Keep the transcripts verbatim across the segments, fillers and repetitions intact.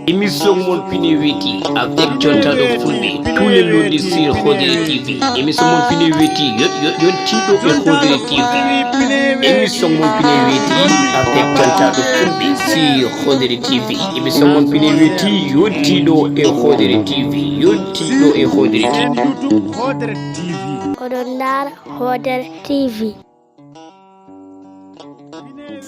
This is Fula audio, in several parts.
Émission mon Pine Weeti avec Jontaɗo Fulɓe tous les lundis sur Hodere T V. Émission mon Pine Weeti yontiɗo e Hodere T V. Émission mon Pine Weeti avec Jontaɗo Fulɓe sur Hodere T V. Émission mon Pine Weeti yontiɗo e Hodere T V. Yontiɗo e Hodere T V. Oɗon ndaara Hodere T V.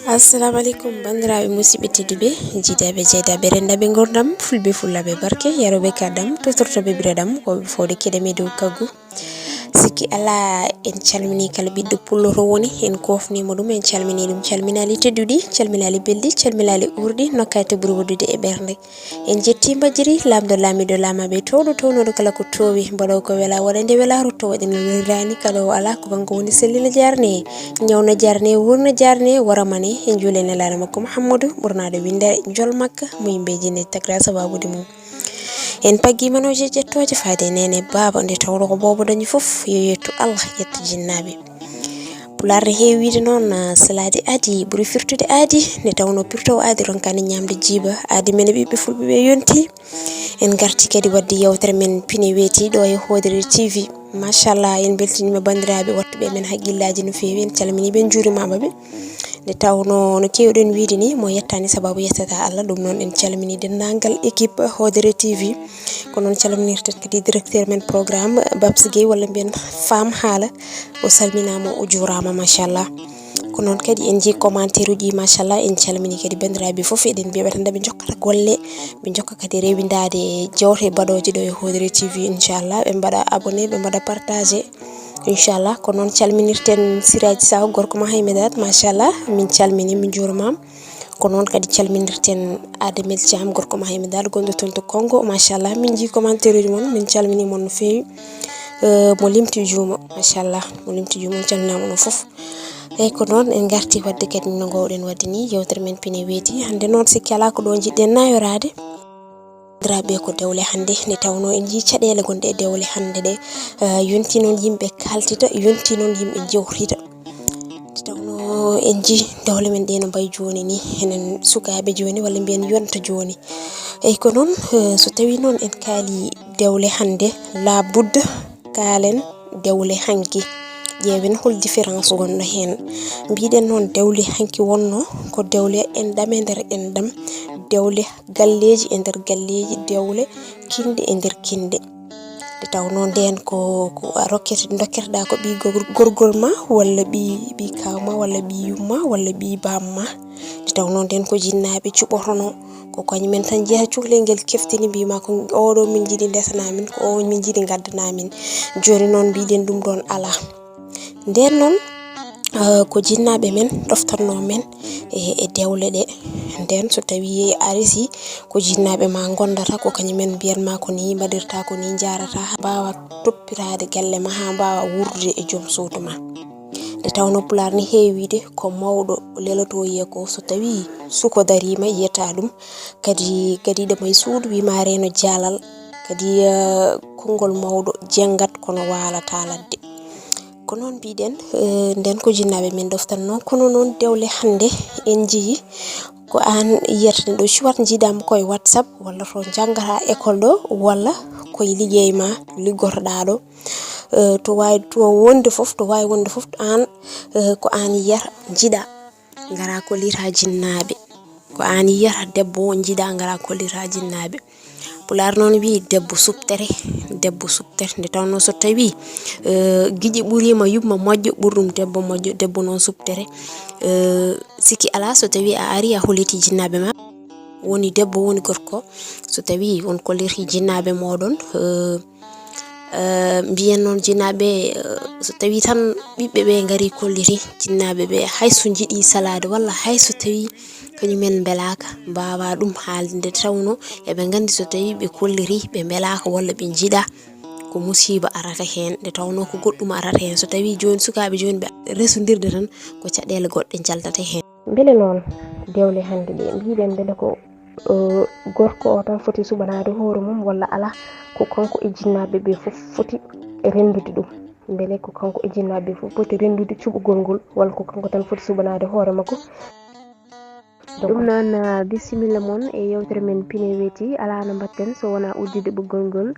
Assalamu aleykum, banndiraaɓe musidɓe tedduɓe, jiidaaɓe, jeydaaɓe, renndaaɓe nguurndam, fulɓe, fullaaɓe barke, yarooɓe kaddam, tosortooɓe biradam, wooɓe fowde keɗe me dow kaggu. Sikki alaa, en calminii kala ɓiɗɗo pullo to woni, en koofniima ɗum, en calminii ɗum, calminaali tedduɗi, calminaali belɗi, calminaali uurɗi, nokkaade ɓuri woddude e ɓernde. En njetti Mbajiri, laamɗo laamiiɗo laamaaɓe, toowɗo toownooɗo kala ko toowi, mbaɗoowo ko welaa, waɗa nde welaa, rutto waɗi no weliraani, kala o alaa ko kanko woni selli no jaarne, ñaw no jaarne, wuur no jaarne, wara mane, en njuule nelaaɗo makko Muhammadu, ɓurnaaɗo winnde njol makka, mo yimɓe jinne tagra sabaabude mum. En paggi manooje jettooje faade e neene baaba, nde tawno ko boobo dañi fof, yo yettu Allah, yettu jinnaaɓe. Pulaar ne heewi wiide noon, ah, salaade aadi ɓuri firtude aadi, nde tawnoo pirtoowo aadi ronkaani ñaamde jiiba. Aadi men e ɓiɓɓe fulɓe ɓe yontii. En ngartii kadi waɗde yeewtere men Pine Weeti ɗo e Hodere T V. Machallah, en mbeltiniima banndiraaɓe waɗtuɓe men hakkillaaji no feewi. En calminii ɓe, en njuurimaama ɓe. Nde tawnoo no keewɗen wiide ni, mo yettaani sabaabu yettataa Allah. Ɗum noon en calminii denndaangal équipe Hodere T V. Ko noon calminirten kadi directeur men programme, Babs Gueye, walla mbiyen Fam Haala. O salminaama, o juuraama, machallah. Ko noon kadi en njii commentaire uji, machallah, en calminii kadi banndiraaɓe fof, eɗen mbiya ɓe tan nde ɓe njokkata golle, ɓe njokka kadi rewindaade jewte baɗooje ɗo e Hodere T V, inchallah, ɓe mbaɗa abonné, ɓe mbaɗa partagé, inchallah. Ko noon calminirten Siraaji Saw, gorko Mahaymedad, machallah, min calminii, min njuurimaama. Ko noon kadi calminirten Adamel Thiam, gorko Mahaymedad, gonɗo toon to Congo, machallah, min njii commentaire uji mon, min calminii mon no feewi. Eh, mo limti juumo, machallah, mo limti juumo, on calminaama onon fof. Eeyi, ko noon en ngartii waɗde kadi no ngoowɗen waɗde ni, yeewtere men Pine Weeti. Hannde noon sikki alaa ko ɗo njiɗɗen naayoraade. Banndiraaɓe, ko dewle hannde, nde tawnoo en njii caɗeele gonɗe e dewle hannde ɗe, eh, yontii noon yimɓe kaaltita, yontii noon yimɓe njewtita. Nde tawnoo en njii dewle men ɗe no mbayi jooni ni, enen sukaaɓe jooni, walla mbiyen yonta jooni. Eeyi, ko noon, eh, so tawii noon en kaalii dewle hannde, laa budda kaalen dewle hanki. Ƴeewen hol différence wonno heen. Mbiɗen noon dewle hanki wonno ko dewle enɗam e nder enɗam, dewle galleeji e nder galleeji, dewle kinɗe e nder kinɗe. Nde tawnoo ndeen ko, ko a rokkete, ndokketeɗaa ko ɓii gor-, gorgol ma, walla ɓii, ɓii kaaw ma, walla ɓii yum ma, walla ɓii baam ma. Nde tawnoo ndeen ko jinnaaɓe cuɓotonoo, ko kañum en tan njeya cukalel ngel keftini, mbiima ko oɗo min njiɗi ndesana min, ko o min njiɗi ngaddana min. Jooni noon mbiɗen ɗum ɗoon alaa. Ndeen noon, eh, ko jinnaaɓe men ɗoftatnoo men e, e dewle ɗe. Ndeen so tawii a resi ko jinnaaɓe ma ngondata, ko kañum en mbiyat ma ko nii mbaɗirta, ko nii njaarata, mbaawa toppitaade galle ma haa mbaawa wuurdude e joom suudu ma. Nde tawnoo Pulaar ne heewi wiide ko mawɗo lelotoo yiya ko so tawii suko dariima yiyata ɗum, kadi gadiiɗo ma e suudu wiima reeno jaalal, kadi, eh, konngol mawɗo jenngat kono waalataa ladde. Ko noon mbiɗen, eh, ndeen ko jinnaaɓe men ɗoftatnoo, kono noon dewle hannde en njiyii ko aan yiyata neɗɗo soit njiiɗaa mo ko e WhatsApp, walla to njanngataa école ɗo, walla ko e liggey ma liggotoɗaa ɗo. Eh, to waawi, to wonde fof, to waawi wonde fof, aan, eh, ko aan yiyata njiiɗaa, ngaraa kollitaa jinnaaɓe. Ko aan yiyata debbo o njiiɗaa, ngaraa kollitaa jinnaaɓe. Pulaar noon wii debbo suɓtere, debbo suɓtere. Nde tawnoo so tawii, eh, giƴi ɓuriima yumma moƴƴo, ɓurɗum debbo moƴƴo, debbo noon suɓtere. Eh, sikki alaa so tawii a arii a hollitii jinnaaɓe ma, woni debbo woni gorko, so tawii on kollitii jinnaaɓe mooɗon, eh, eh, mbiyen noon jinnaaɓe, eh, so tawii tan ɓiɓɓe ɓe ngarii kollitii jinnaaɓe ɓe, hay so njiɗii salaade walla hay so tawii kañum en mbelaaka, mbaawaa ɗum haalde, nde tawnoo eɓe nganndi so tawii ɓe kollitii, ɓe mbelaaka walla ɓe njiɗaa, ko musiiba arata heen, nde tawnoo ko goɗɗum arata heen. So tawii jooni sukaaɓe jooni ɓe resondirde tan, ko caɗeele goɗɗe njaltata heen. Mbele noon dewle hannde ɗe mbiɗen, mbele ko, eh, gorko o tan foti suɓanaade hoore mum walla alaa, ko kanko e jinnaaɓe ɓe fof foti renndude ɗum? Mbele ko kanko e jinnaaɓe ɓe fof foti renndude cuɓugol ngol, walla ko kanko tan foti suɓanaade hoore makko? Ɗum noon, ah, bisimilla mon e yewtere men Pine Weeti. Alaa no mbaɗten so wonaa uddude ɓoggol ngol.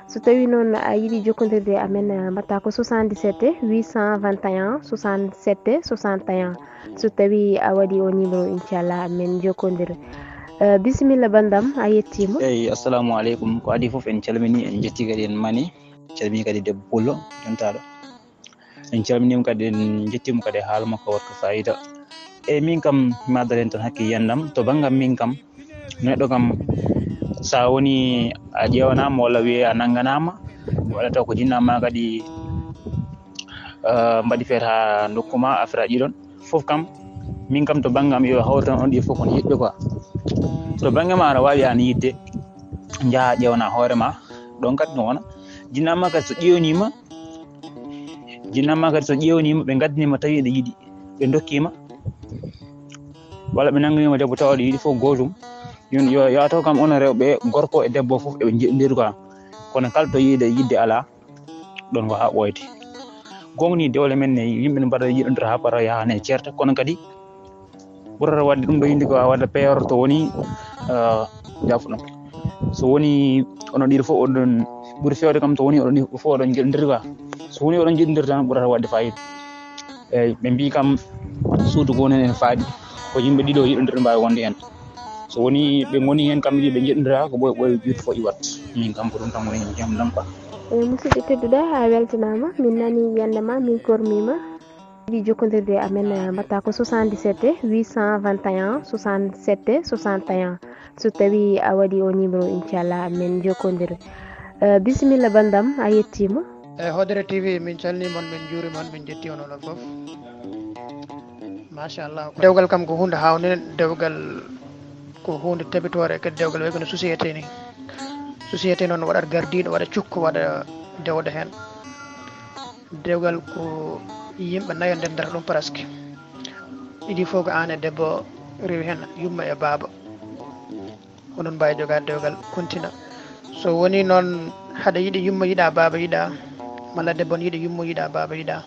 So tawii noon a yiɗi jokkondirde e amen, ah, mbaɗtaa ko soixante-dix-sept huit cent vingt et un soixante-sept soixante et un. So tawii a waɗii o numéro, inchallah, men jokkondira. Eh, bisimilla, banndam, a yettiima. Eyi, assalamu aleykum. Ko adii fof, en calminii, en njettii kadi, en manii. Calminii kadi debbo Pullo, jontaaɗo. En calminiima kadi, en njettiima kadi e haala makko, waɗ ko faayiida. Eyi, min kam, mi addat heen tan hakke yiyannde am. To banngam min kam, neɗɗo kam, so a wonii a ƴeewanaama walla wiyee a nannganaama, walla taw ko jinnaama kadi, eh, mbaɗi feere haa ndokku ma, affaire aji ɗoon, fof kam, min kam to banngam yo hawru tan on ɗi fof kono yiɗɓe quoi. To bannge ma aɗa waawi aan yiɗde, njaha ƴeewna hoore ma, ɗoon kadi no wona. Jinnaama kadi so ƴeewniima, jinnaama kadi so ƴeewniima, ɓe ngaddaniima tawi eɗa yiɗi, ɓe ndokkiima, walla ɓe nannginiima debbo tawa aɗa yiɗi fof gootum, yo, yo, yo a taw kam onon rewɓe, gorko e debbo fof eɓe njiɗondiri quoi. Kono kala to yiide yiɗde alaa, ɗoon ko haa ɓooyde. Goonga ni dewle men ne, yimɓe ne mbaɗa yiɗondira haa para yaha ne ceerta, kono kadi ɓurata waɗde ɗum ɗo yimɓe ko waɗa peewre to woni, eh, jaafuɗon. So woni onon ɗiɗo fof oɗon ɓuri feewde kam to woni oɗon ɗiɗo fof oɗon njiɗondiri quoi. So woni oɗon njiɗondiri tan ɓurata waɗde faayiida. Eyi, ɓe mbii kam suudu goo noon ene faaɗi. Ko yimɓe ɗiɗo yiɗondiri mbaawi wonde heen. So woni ɓe ngoni heen kamɓe ɗiɗo ɓe njiɗondira ko ɓooy ɓooy ƴuut fof iwat. Min kam ko ɗum tan woni jam ɗam quoi. Eyi, musidɗo tedduɗo, a weltanaama. Min nani yiyannde ma, min kormiima. Yiɗi jokkondirde e amen, eh, mbaɗtaa ko soixante-dix-sept huit cent vingt et un soixante-sept soixante et un. So tawii a waɗii o numéro, inchallah, men jokkondira. Eh, bisimilla, banndam, a yettiima. E Hoodere T V, min calminii mon, min njuuriima on, min njettii on onon fof. Machallah. Dewgal kam ko huunde haawnde, dewgal ko huunde tabitoore, kadi dewgal wayi kono société ni. Société noon waɗat gardiiɗo, waɗa cukko, waɗa dewɗo heen. Dewgal ko yimɓe nayo ndendata ɗum presque. Idii fof ko aan e debbo rewi heen, yumma e baaba. Oɗon mbaawi jogaade dewgal kontina. So wonii noon haɗa yiɗi yumma yiɗa, baaba yiɗa, malla debbo ne yiɗi yumma yiɗa, baaba yiɗa,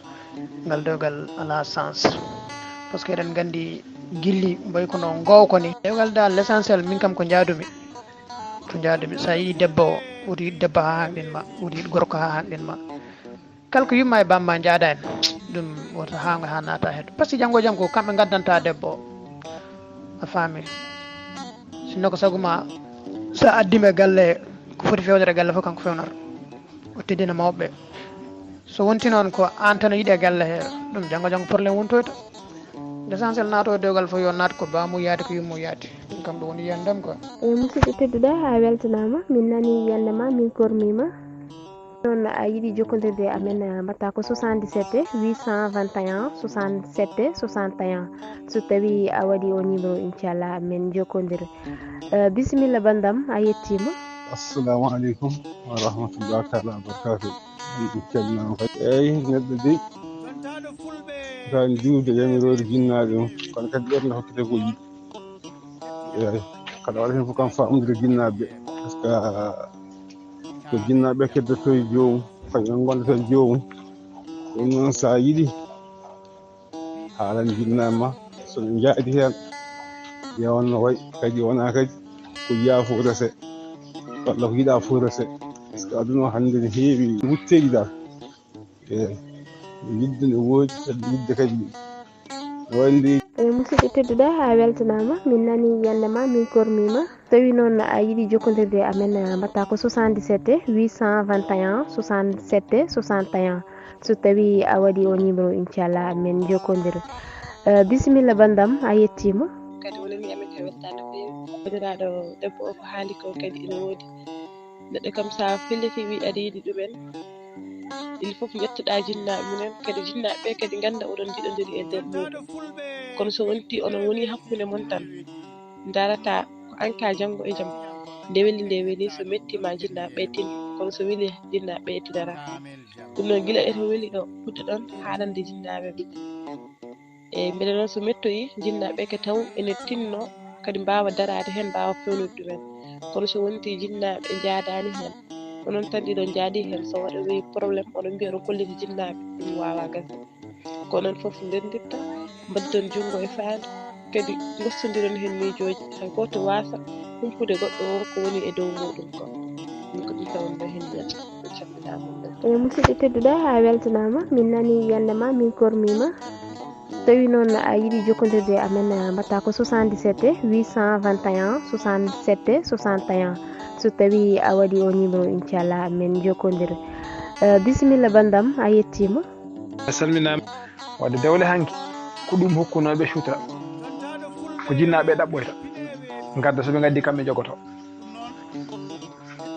ngal dewgal alaa sens. Par ce que eɗen nganndi gilli mbayi kono ngoow ko ni. Dewgal dal, l'essentiel, min kam ko njaadumi. Ko njaadumi. So a yii debbo o, woto yiɗ debbo haa hanɗin ma, woto yiɗ gorko haa hanɗin ma. Kala ko yumma e bamma njaada en, ɗum wota haanga haa naata heen. Par ce que janngo e jam ko kamɓe ngaddanta debbo o. A faami? Sinno ko sago ma, so a addii mo e galle, ko foti fewnere e galle fof kanko fewnata. O teddina mawɓe. So wonti noon ko aan tan o yiɗi e galle he, ɗum janngo janngo problème wontoyta. L'essentiel naato e dewgal fof yo naat ko baamu yaade ko yummo yaade. Ɗum kam ɗum woni yiyannde am quoi. Eyi, musidɗo tedduɗo, a weltanaama. Min nani yiyannde ma, min kormiima. Noon a yiɗi jokkondirde e amen, a mbaɗtaa ko soixante-dix-sept huit cent vingt et un soixante-sept soixante et un. So tawii a waɗii o numéro, inchallah, men jokkondira. Eh, bisimilla, banndam, a yettiima. Assalamu aleykum wa rahmatullahi taala wa barakatuh. On ɗum calminaama kadi. Eyi, neɗɗo dey, tan juude yamiroore jinnaaɓe mum, kono kadi ɓernde hokkete ko yiɗi. Eyi, kala waɗa heen fof kam faamonndira jinnaaɓe ɓe. Par ce que ko jinnaaɓe ɓe keddotoo e joomum, kañum en ngonndata e joomum. Ɗum noon, so a yiɗi, haalan jinnaaɓe ma, so ɓe njaadi heen, ƴeewan no wayi, kadi wonaa kadi ko yiyaa fof rese, walla ko yiɗaa fof rese. Par ce que aduna o hannde ne heewi wutteeji dal. Eyi, yidde ne woodi, kadi yidde kadi ne wayi no. Eyi, musidɗo tedduɗo, a weltanaama. Min nani yiyannde ma, min kormiima. So tawii noon a yiɗi jokkondirde e amen, a mbaɗtaa ko soixante-dix-sept huit cent vingt et un soixante-sept soixante et un. So tawii a waɗii o numéro, inchallah, men jokkondira. Eh, bisimilla, banndam, a yettiima. Kadi wonani amen ka weltaade no feewi. Banndiraaɗo debbo o ko haali ko kadi ina woodi. Neɗɗo kam, so a felliti wi aɗa yiɗi ɗumen, il faut ko ƴettoɗaa jinnaaɓe mumen, kadi jinnaaɓe ɓe kadi ngannda oɗon njiɗondiri e nder muuɗum. Kono so wonti onon woni hakkunde mon tan, ndarata ko an ka janngo e jam. Nde weli, nde weli, so metti ma jinnaaɓe ɓe tin, kono so weli jinnaaɓe ɓe tinata. Ɗum noon, gila e to weli ɗo, puɗɗoɗon haalande jinnaaɓe ɓe. Eyi, mbele noon so mettoyi, jinnaaɓe ɓe ke taw ene tinno, kadi mbaawa daraade heen, mbaawa fewnude ɗumen. Kono so wonti jinnaaɓe njaadaani heen, onon tan ɗiɗo njaadi heen, so waɗa weyi problème, oɗon mbiya oɗon kolliti jinnaaɓe, ɗum waawaa gasde. Ko onon fof ndenndirta, mbaddon junngo e faandu, kadi gostondiron heen miijooji, hay gooto waasa humpude goɗɗo won ko woni e dow muuɗum ko. Ɗum ko ɗum tawon ɗo heen mbiyata. Calminaama. E musidɗo tedduɗo, a weltanaama, min nani yiyannde ma, min kormiima. So tawii noon a yiɗi jokkondirde e amen, mbaɗtaa ko soixante-dix-sept huit cent vingt et un soixante-sept soixante et un. So tawii a waɗii o numéro, inchallah min jokkondira. Eh, bisimilla banndam, a yettiima. A salminaama. Wadde dewle hanki ko ɗum hokkunooɓe sutra. Ko jinnaaɓe ɗaɓɓoyta. Ngadda so ɓe ngaddi kamɓe jogoto.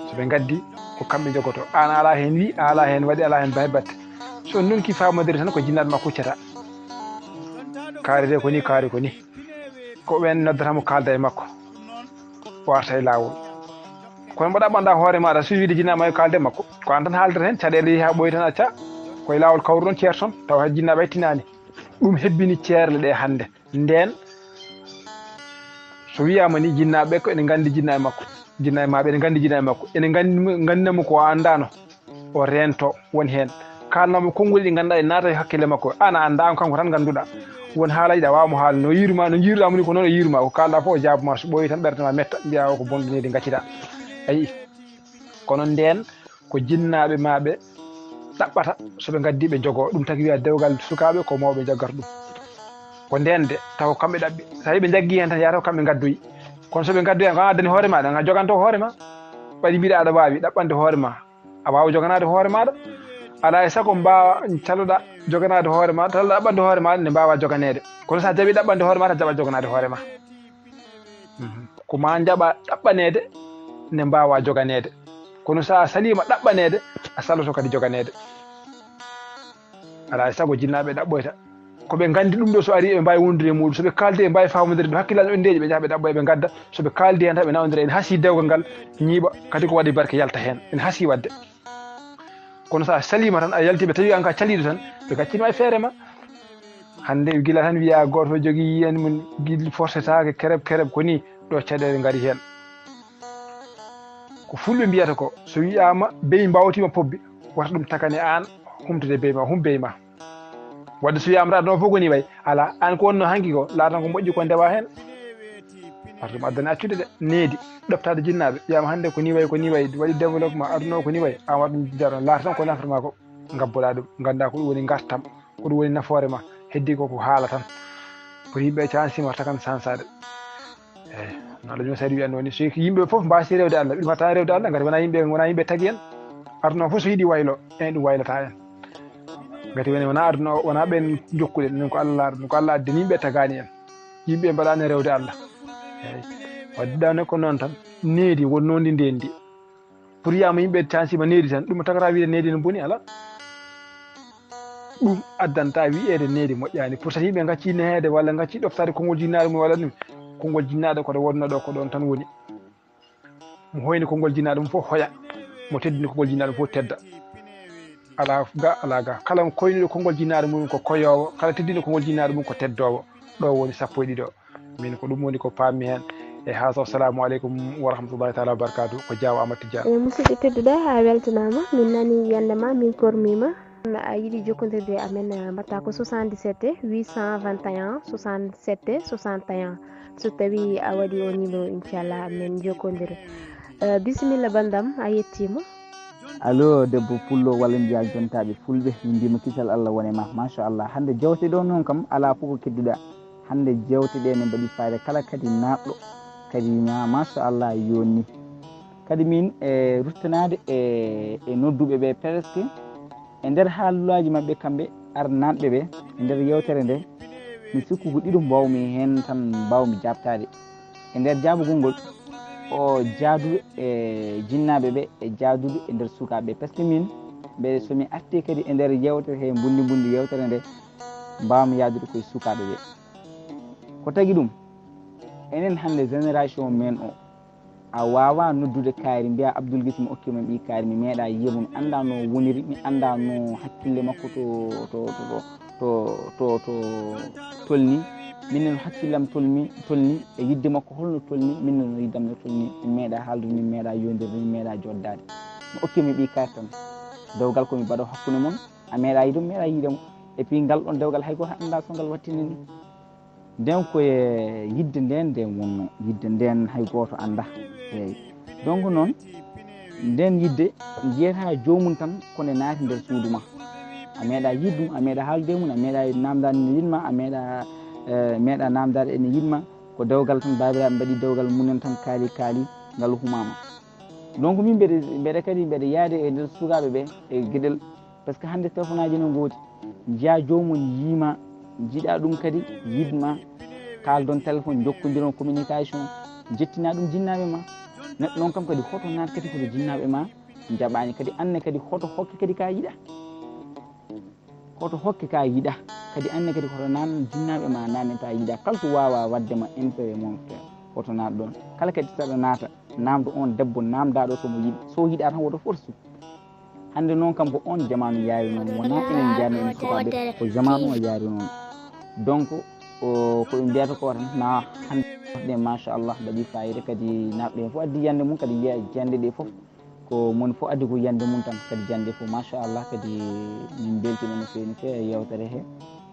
So ɓe ngaddi ko kamɓe jogoto. Aan a alaa heen wii, a alaa heen waɗi, a alaa heen bay batte. So on ndonki faamodere tan ko jinnaaɓe makko kuccata. Kaari de ko ni, kaari ko ni. Ko ɓeen noddata mo kaalda e makko. O arta e laawol. Kono mbaɗa ɓanɗa hoore maɗa so wiide jinnaaɓe ma yo kaalde makko. Ko aan tan haaldata heen, caɗeele yehi haa ɓooyi tan acca. Ko e laawol kawruɗon ceerton, tawa hay jinnaaɓe hay tinaani. Ɗum hebbini ceerle ɗe hannde. Ndeen so wiyaama ni jinnaaɓe ɓe ko ene nganndi jinnaaɓe makko. Jinnaaɓe maɓe ene nganndi jinnaaɓe makko. Ene nganndi ngandina mo ko o anndaano. O reento won heen. Kaalnoo mo konnguli ɗi ngannduɗaa ɗi naata e hakkille makko. Aan a anndaa, aan kanko tan ngannduɗaa. Won haalaaji ɗi a waawaa mo haalde. No yiirumaa, no njiiruɗaa mo ni ko noon o yiirumaa. Ko kaalɗaa fof o jaabumaa. So ɓooyi tan ɓernde ma metta, mbiyaa o ko bonɗo needi ngacciɗaa. A yii. Kono ndeen ko jinnaaɓe maɓe ɗaɓɓata so ɓe ngaddi ɓe njogoo. Ɗum tagi wiyaa dewgal sukaaɓe ko mawɓe njoggata ɗum. Ko ndeen de taw kamɓe ɗaɓɓi. So tawii ɓe njaggii heen tan yaata ko kamɓe ngaddoyi. Kono so ɓe ngaddoyi heen ko aan addani hoore ma, ɗa joganto hoore ma. Ɓayri mbiɗa aɗa waawi ɗaɓɓande hoore ma. A waawa joganaade hoore maaɗa. Alaa e sago mbaawa caloɗa joganaade hoore maaɗa, caloɗa ɗaɓɓande hoore maaɗa nde mbaawa joganeede. Kono so a jaɓii ɗaɓɓande hoore maaɗa, a jaɓat joganaade hoore ma. Mhm. Ko ma njaɓa ɗaɓɓaneede nde mbaawa joganeede. Kono so a saliima ɗaɓɓaneede, a saloto kadi joganeede. Alaa e sago jinnaaɓe ɗaɓɓoyta. Ko ɓe nganndi ɗum ɗo so arii eɓe mbaawi wondude e muuɗum. So ɓe kaaldi eɓe mbaawi faamodere ɗum. Hakkillaaji no ɓe ndeeƴi ɓe njaha ɓe ɗaɓɓoya ɓe ngadda. So ɓe kaaldi heen tan ɓe nawdira ene hasii dewgal ngal ñiiɓa. Kadi ko waɗi barke yalta heen. Ene hasii waɗde. Kono so a saliima tan a yaltii ɓe tawi aan ko a caliiɗo tan ɓe ngaccin ma e feere ma. Hannde gila tan wiyaa gooto fof jogii yiyannde mum gila forsetaake kereb kereb ko nii ɗo caɗeele ngari heen. Ko fulɓe mbiyata ko so wiyaama beyi mbawtiima pobbi wata ɗum takane aan humtude beyi ma, hum beyi ma. Wadde so wiyaama tan aduna o fof ko nii wayi alaa aan ko wonnoo hanki ko laatan ko moƴƴi ko ndewa heen. Wata ɗum addane accude de needi ɗoftaade jinnaaɓe wiyaama hannde ko nii wayi ko nii wayi waɗi développement aduna o ko nii wayi aan waɗa ɗum jaro laata tan ko nafata ma ko ngabboɗaa ɗum nganndaa ko ɗum woni ngartam ko ɗum woni nafoore ma heddii ko ko haala tan pour yimɓe cansima takan sansaade. Eyi no Allah jom sadi wiyanno ni so yimɓe fof mbasi rewde Allah ɓe mbatta rewde Allah ngati wona yimɓe wona yimɓe tagi en aduna o fof so yiɗi waylo en ɗum waylata en ngati woni wona aduna o wona ɓen jokkuɗen min ko Allah ɗum ko Allah addani yimɓe tagani en yimɓe mbaɗani rewde Allah. Eyi wadde ɗane ko noon tan needi wonnoo ndi ndendi pour yiyama yimɓe cansima needi tan ɗum tagata wiide needi no boni ala ɗum addanta wiyeede needi moƴƴaani pour tan yimɓe gacci neheede walla gacci ɗoftaade konngol jinnaɗo mum walla ɗum konngol jinnaɗo koɗo wonno ɗo ko ɗon tan woni mo hoyni konngol jinnaɗo mum fof hoya mo teddini konngol jinnaɗo mum fof tedda ala ga ala ga kala koyniɗo konngol jinnaɗo mum ko koyowo kala teddini konngol jinnaɗo mum ko teddowo ɗo woni sappo e ɗiɗo min ko ɗum woni ko paammi heen e haso assalamu aleykum wa rahmatullahi taala wa barakatu ko jaaw amadou tidiane e musidɗo tedduɗo a weltanama min nani yiyande ma min kormima a yiɗi jokkodirde e amen mbatta ko soixante-dix-sept huit cent vingt et un soixante-sept soixante et un so tawi a waɗi o numéro inchallah min jokkondira bisimilla bandam a yettima Allo debbo pullo walla mbiya jontaɓe fulɓe min mbima kisal Allah wone ma machallah hande jewte ɗo noon kam ala fof ko kedduɗa hande jewte ɗe ne mbaɗi fayida kala kadi naɗɗo kadi ma machallah yonni kadi min e ruttanade e e nodduɓe ɓe presque e nder haalullaji mabɓe kamɓe arnanɓe ɓe e nder yewtere nde mi sikku ko ɗiɗo mbawmi hen tan mbawmi jabtade e nder jaabugol ngol o jaaduɗo e jinnaaɓe ɓe e jaaduɗo e nder sukaaɓe ɓe par ce que min mbeɗa somi arti kadi e nder yewtere he mbundi mbundi yewtere nde mbawmi yaadude koye sukaaɓe ɓe ko tagi ɗum enen hannde génération men o a wawa noddude kaari mbiya abdoul gis mi okkima ɓi kaari mi meeɗa yiya mo mi annda no woniri mi annda no hakkille makko to to to to to to to tolni min no hakkillam tolni tolni e yidde makko holno tolni min no yiddam no tolni min meeɗa haaldude min meeɗa yondirde min meeɗa joddade mi okkimi ɓi kaari tan dewgal komi mbaɗo hakkude mon a meeɗa yiɗum meeɗa yiide mo et puis ngal ɗon dewgal hay goto annda so ngal wattini ni Nden ko e yidde nden nden wonno, yidde nden hay gooto annda. Eeyi. Donc noon, nden yidde, njiyata joomum tan ko nde naati nder suudu ma. A meeɗa yiɗ ɗum, a meeɗa haalde mum, a meeɗa naamdaade ene yiɗ ma, a meeɗa, eh, meeɗa naamdaade ene yiɗ ma. Ko dewgal tan, baabiraaɓe mbaɗi dewgal mumen tan, kaali, kaali, ngal humaama. Donc min mbeɗa, mbeɗa kadi, mbeɗa yaade e nder sukaaɓe ɓe e geɗel, parce que hannde téléphone aji no ngoodi. Njiya joomum yiima, jiɗa ɗum kadi yiɗ ma, kaaldon téléphone, jokkondiron communication, jettina ɗum jinnaaɓe ma. Neɗɗo noon kam kadi hoto naat kadi hoto jinnaaɓe ma njaɓaani, kadi anne kadi hoto hokke kadi ka yiɗa. Hoto hokke ka yiɗa, kadi anne kadi hoto naan jinnaaɓe ma naane ta yiɗa. Kala to waawa waɗde ma intérêt mon, hoto naat ɗon. Kala kadi saɗa naata, naamdo on debbo naamdaɗo somo yiɗi. So yiɗa tan woto force. Hannde noon kam ko on jamaanu yaari noon, wona enen njaarno en sukaaɓe, ko jamaanu o yaari noon. Donc, o, ko ɓe mbiyata ko tan, na hannde ɗe, machallah, mbaɗi fayida, kadi naatɗo en fof addi yiyannde mum, kadi yiya jiyannde ɗe fof. Ko moni fof addi ko yiyannde mum tan, kadi jannde fof, machallah, kadi min mbeltima no feewi, no feewi e yewtere he,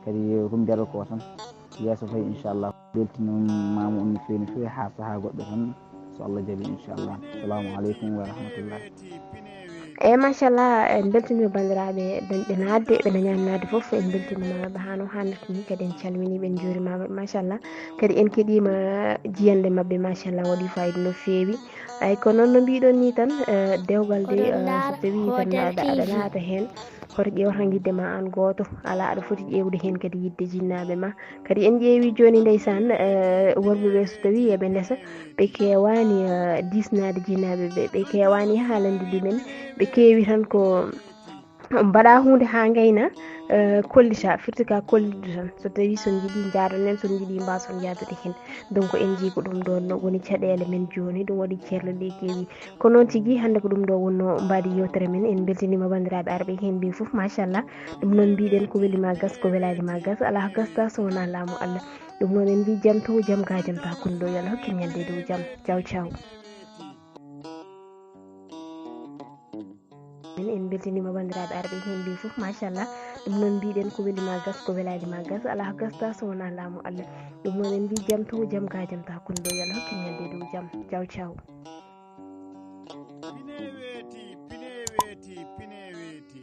kadi ko mbiyata ko tan, yeeso fayi, inchallah. Beltinoma mo on no feewi, no feewi, haa sahaa goɗɗo tan, so Allah jaɓi, inchallah. Assalamu aleykum wa rahmatullah. Eyi, machallah, en mbeltiniima banndiraaɓe dañɓe naatde, ɓe dañaani naatde fof, en mbeltiniima ɓe haa no haannirta ni, kadi en calminii ɓe, en njuuriima ɓe, machallah. Kadi en keɗiima jiyannde maɓɓe, machallah, waɗi fayida no feewi. Eyi, ko noon no mbiɗon ni tan, eh, dewgal de, eh, so tawii tan aɗa, aɗa naata heen, hoto ƴeew tan yidde ma aan gooto, alaa aɗa foti ƴeewde heen kadi yidde jinnaaɓe ma. Kadi en ƴeewi jooni ndeysaan, eh, worɓe ɓe so tawii eɓe ndesa, ɓe keewaani, eh, diisnaade jinnaaɓe ɓe, ɓe keewaani haalande ɗumen, ɓe keewi tan ko mbaɗa huunde haa ngayna, eh, kollita, firti ka kollitde tan. So tawii so njiɗi njaadan en, so njiɗi mbaason yaadude heen. Donc en njii ko ɗum ɗoon woni caɗeele men jooni, ɗum waɗi ceerle ɗe keewi. Ko noon tigi, hannde ko ɗum ɗo wonno mbaadi yewtere men. En mbeltiniima banndiraaɓe arɓe heen ɓe fof, machallah. Ɗum noon mbiɗen ko weli ma gas, ko welaali ma gas, alaa ko gasta so wonaa laamu Allah. Ɗum noon en mbi jam to jam ga jam ta kunɗo, yo Allah hokkin ñande dow jam. Ciao, ciao. Min en mbeltiniima banndiraaɓe arɓe heen ɓe fof, machallah. Ɗum noon mbiɗen ko weli ma gas, ko welaali ma gas, alaa ko gasta so wonaa laamu Allah. Ɗum noon en mbi jam to jam ga jam ta kunɗo, yo Allah hokkin ñande dow jam. Ciao, ciao. Pine weeti, pine weeti, pine weeti.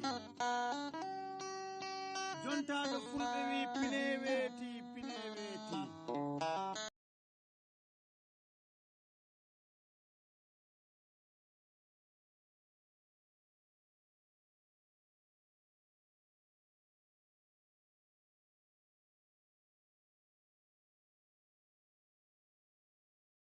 Jontaaɗo fulɓe wi pine weeti.